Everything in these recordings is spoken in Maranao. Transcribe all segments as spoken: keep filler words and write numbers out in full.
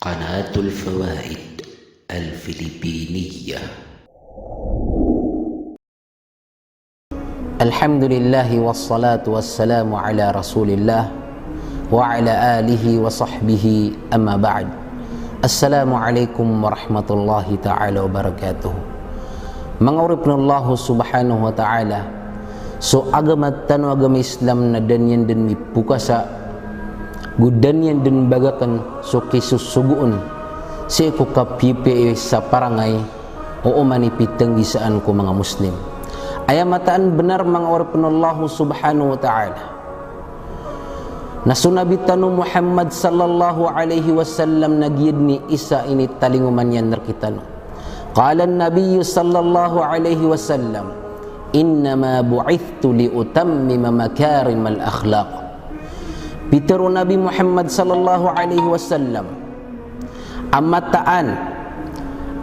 Qanatul Fawaid Al-Filipiniyah. Alhamdulillah, wassalatu wassalamu ala Rasulillah wa ala alihi wa sahbihi, amma ba'd. Assalamu alaikum warahmatullahi ta'ala wabarakatuh. Manga oripn o Allah subhanahu wa ta'ala, so agama tano a agama Islam na da niyan dn mipokasa, go da niyan dn bagakn so kisosogoon sii ko kapiyapiya sa parangay o oman i pitnggisaan ko manga Muslim. Aya mataan bnar, manga oripn o Allah subhanahu wa ta'ala, na so Nabi tano Muhammad sallallahu alaihi wasallam na giya dn i isa a initalingoma niyan rktano. Qala an-Nabiyyu sallallahu alaihi wasallam, "Innama bu'ithtu li utammima makarimal akhlaq." Pitharo o Nabi Muhammad sallallahu alaihi wasallam a mataan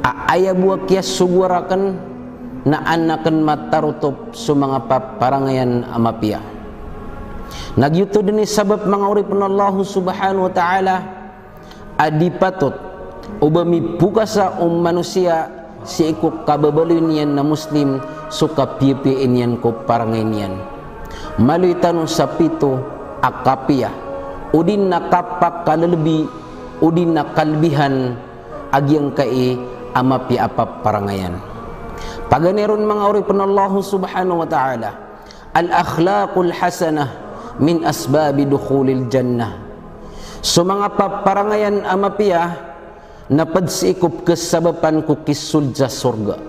a aya bo a kiyasogoa rakn na an akn matarotop so manga paparangayan a mapiya. Na giyoto dn i sabap, manga oripn o Allah subhanahu wa ta'ala, a di patot o ba mipokasa o manosiya sii ko kababaloy niyan a Muslim so kapiyapiya niyan ko parangay niyan. Maloy tano sa pito a kapiya, odi na kapakalbi, odi na kalbihan a giyangkai a mapiya a paparangayan. Paganay ron, manga oripn o Allah subhanahu wa ta'ala, al-akhlaqul hasanah min asbabi dukhulil jannah. So manga paparangayan a mapiya na pd sii ko pkhasabapan ko kisold sa sorga.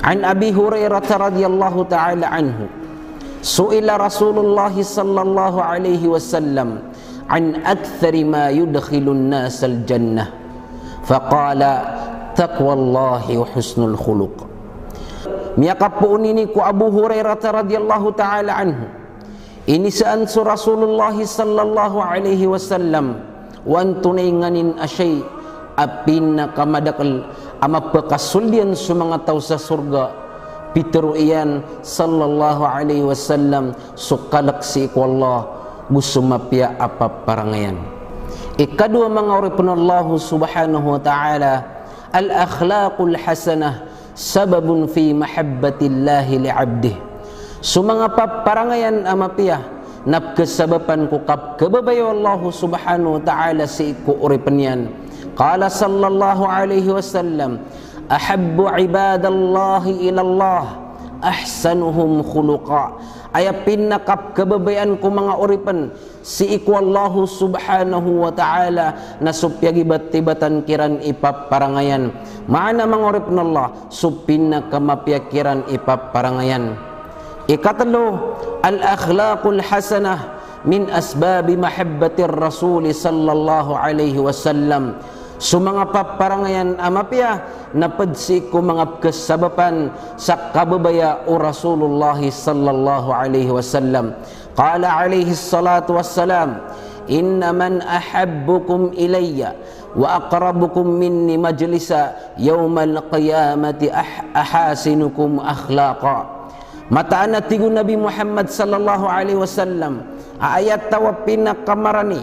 An Abi Hurairah radhiyallahu ta'ala anhu, su'ila Rasulullah sallallahu alaihi wasallam an akthari ma yudkhilun nasal jannah. Faqala, "Taqwallahi wa husnul khuluq." Miyakapoon ini ko Abu Hurairah radhiyallahu ta'ala anhu. Inisaan so Rasulullah sallallahu alaihi wasallam o antonaa i nganin a shay a pinakamadakl a mapakasold iyan so manga taw sa sorga. Pitharo iyan sallallahu alaihi wasallam, so kalk sii ko Allah go so mapiya a paparangayan. Ikadowa, manga oripn o Allah subhanahu wa ta'ala, al-akhlaqul hasanah sababun fi mahabbatillahi li abdih. So manga paparangayan a mapiya na pkhasabapan ko kapkhababaya o Allah subhanahu wa ta'ala sii ko oripn iyan. Qala sallallahu alaihi wasallam, "Ahabbu ibadallahi ilallah ahsanuhum khuluqa." Aya pinakapkhababayaan ko manga oripn sii ko Allah subhanahu wa ta'ala na so piyagibatibatan kiran i paparangayan. Maana, manga oripn o Allah, so pinakamapiya kiran i paparangayan. Ikatlo, al-akhlaqul hasanah min asbabi mahabbatir Rasul sallallahu alaihi wasallam. So manga paparangayan a mapiya na pd sii ko manga pkhasabapan sa kababaya o Rasulullah sallallahu alaihi wasallam. Qala alaihis salatu wassalam, "Inna man ahabbukum ilayya wa aqrabukum minni majlisa yawmal qiyamati ah-, ahasinukum akhlaqa." Mataan a tig o Nabi Muhammad sallallahu alaihi wasallam a aya taw a pinakamarani,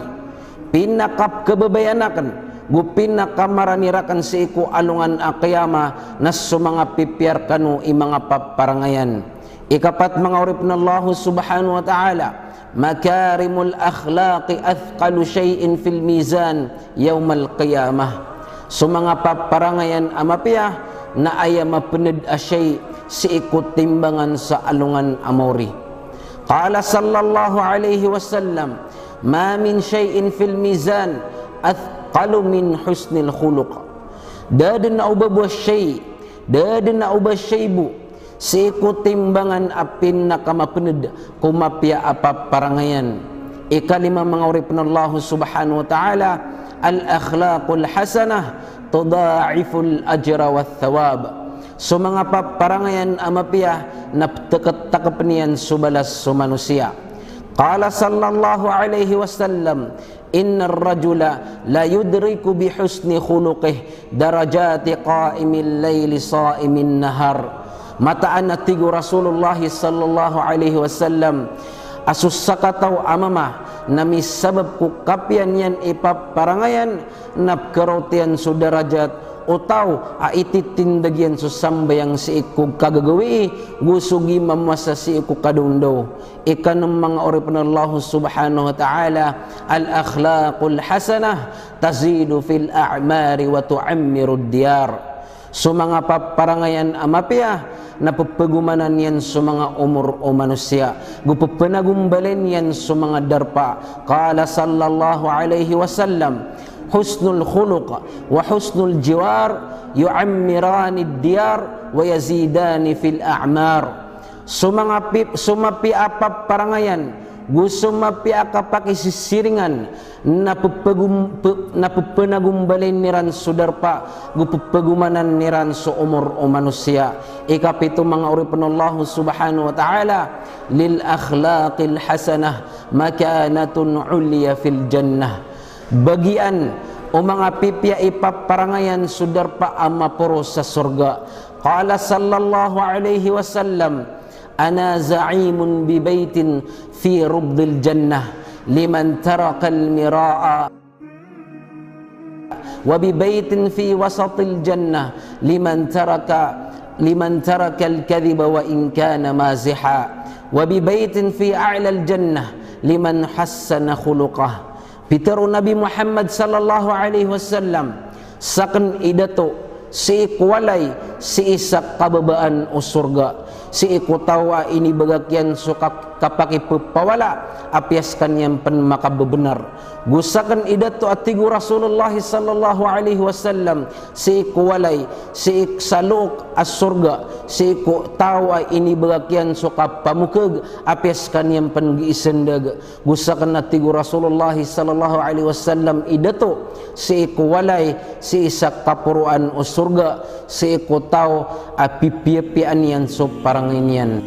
pinakapkhababayaan akn, go pinakamarani rakn sii ko alongan a qiyamah na so manga pipiya rkano i manga paparangayan. Ikapat, manga oripn o Allah subhanahu wa ta'ala, makarimul akhlaqi athqalu shay'in fil mizan yawmal qiyamah. So manga paparangayan a mapiya na aya mapnd a shay sii ko timbangan sa alongan a maori. Qala sallallahu alaihi wasallam, "Ma min shay'in fil mizan athqalu min husnil khuluq." Da dn a o ba bo a shay, da dn a o ba shay bo sii ko timbangan a pinakamapnd ko mapiya a paparangayan. Ikalima, manga oripn o Allah subhanahu wa ta'ala, al-akhlaqul hasanah tudha'iful ajra wath thawab. So manga paparangayan a mapiya na ptkt-, takpn iyan so balas o manosiya. Qala sallallahu alaihi wasallam, "Innar rajula la yudriku bi husni khuluqih darajati qa'imil layli sa'imin nahar." Mataan a tig o Rasulullah sallallahu alaihi wasallam a so sakataw a mama na misabap ko kapiya niyan i paparangayan, na pkharawat iyan so darajat o taw a ititindg iyan so sambayang sii ko kagagawii, go so gii mamowasa sii ko kadaondaw. Ikanem, manga oripn o Allah subhanahu wa ta'ala, al-akhlaqul hasanah tazidu fil a'mari wa tu'ammirud diyar. So manga paparangayan a mapiya na pphagomanan iyan so manga omor o manosiya, go pphanagombalin iyan so manga darpa. Qala sallallahu alaihi wasallam, husnul khuluq wa husnul jiwar yu'ammiranid diyar wa yazidani fil a'mar. So manga pi-, so mapiya a paparangayan, go so mapiya a kapakisisiringan, na pphagom-, pe-, na pphanagombalin iran so darpa, go pphagomanan iran so omor o manosiya. Ikapito, manga oripn o Allah subhanahu wa ta'ala, lil akhlaqil hasanah makanatun ulya fil jannah. Bagian o manga pipiya i paparangayan so darpa a maporo sa sorga. Qala sallallahu alaihi wasallam, ana za'imun bi baitin fi rubdil jannah liman tarakal mira'a, wa bi baitin fi wasatil jannah liman taraka, liman tarakal kadhiba wa in kana maziha, wa bi baitin fi a'lal jannah liman hassana khuluqah. Pitharo o Nabi Muhammad sallallahu alaihi wasallam, sakn i dato sii ko walay sii sa kababaan o sorga, sii ko taw a inibagak iyan so ka-, kapakipphawala, apiya skaniyan pn makababnar. Go sakn i dato, a tig o Rasulullah sallallahu alaihi wasallam, sii ko walay sii sa look a sorga, sii ko taw a inibagak iyan so kapamokhag, apiya skaniyan pn gii sndg. Go sakn, a tig o Rasulullah sallallahu alaihi wasallam, i dato sii ko walay sii sa kaporoan o sorga, sii ko taw a pipiyapiyaan iyan so parangay niyan.